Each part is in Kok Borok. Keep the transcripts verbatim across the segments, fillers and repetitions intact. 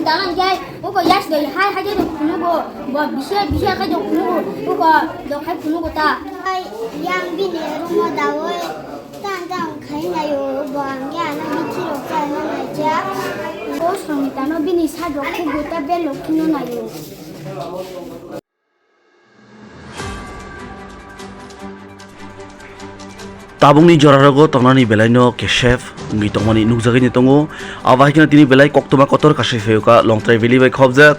Tang khe uko yas doi hai hai de kunugo, bo bisi bisi khe de kunugo, uko do khai kunugo ta. Ai, yang bini rumo dawoi tang tang khai nayo, bo ang ya na bithi rok cha na nai cha. Bo songni tano bini sa do kugo ta belo kuno nayo. Tabukni jorarogo tongnani belaino kesef wngwi tongmani nukjagwi tongo. Abo hai kheno tini belai koktwma kotor kasui phaio kha Longtrai Valley bai khobjak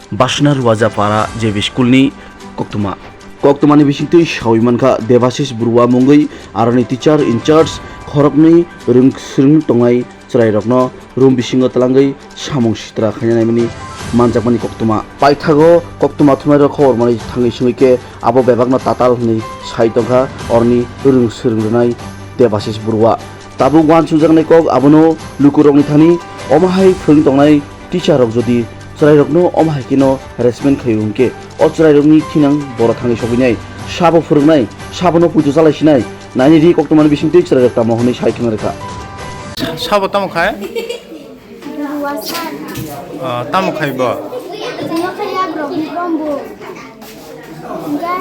Basna Ruaja Para J B School ni koktwma. Koktwmani bisingtwi sawi mankha Debasis Burua mungwi aroni teacher in charge khoroknwi rwng swrwng tongnai chwrairokno room bisingo twlangwi samung sitra khaina naimani manjakmani koktwma. Paithago koktwma thumnairok khobor manwi thangwi swngwi khe abo bebakno tatal hwnwi sai tongkha oroni rwng swrwng rwnai Debasis Burua. Tabuk uansukjaknai kok abono lukurokni thani omo hai phwrwng tongnai teacher rok jodi chwrairokno omo hai kheno harassment khaio hwnkhe o chwrairokni thinang boro thangwi sogwinai, sabo phwrwngnai, sabono puitu chalaisinai, naini ri koktwmani bisingtwi chwrairok tamo hwnwi sai thwng rwkha. Sabo tamo khai? Guru Asad. Ah, tamo khai bo? Tino khai yagrok ni bombo. Hingke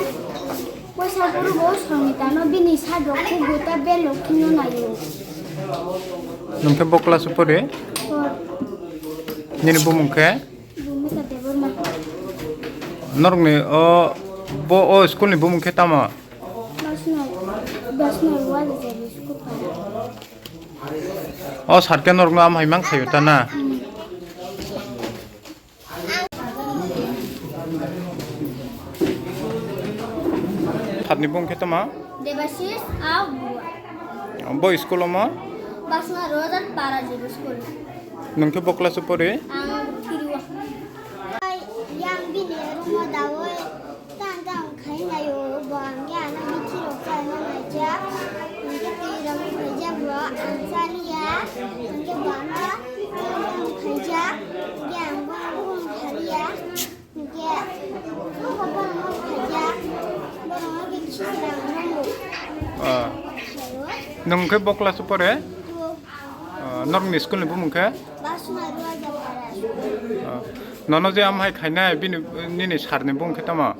poisa guru bo songni tano bini sajok kugo ta belo kino nayo. Nung khe bo class o pori? Four. Nini bumung khe? Bhumika Debbarma. Norokni o, bo o school ni bumung khe tamo? Basnoi, Basnoi Wazajali school para. O sir khe norokno amhai mang khaio ta na? Phatni bung khe tamo? Debasis Aw Bua. Bo school omo? Basna Rojar Para Jibu School. Nung khe bo class o pori? Ang kiriwa. Yang bini rumo dawoi tang tang khai nayo, bo ang ya na bithi rok chai na nai cha. Ang khe twi rok khai ja bo ang cha liya. Ang khe bo ang cha khai ja. Ang khe ang bo ang khai liya. Ah. Nwng khe bo class o pore? Ah, norokni school ni bumung khe? Ah. Nono je amhai khainai bini, nini sir ni bumung khe tamo?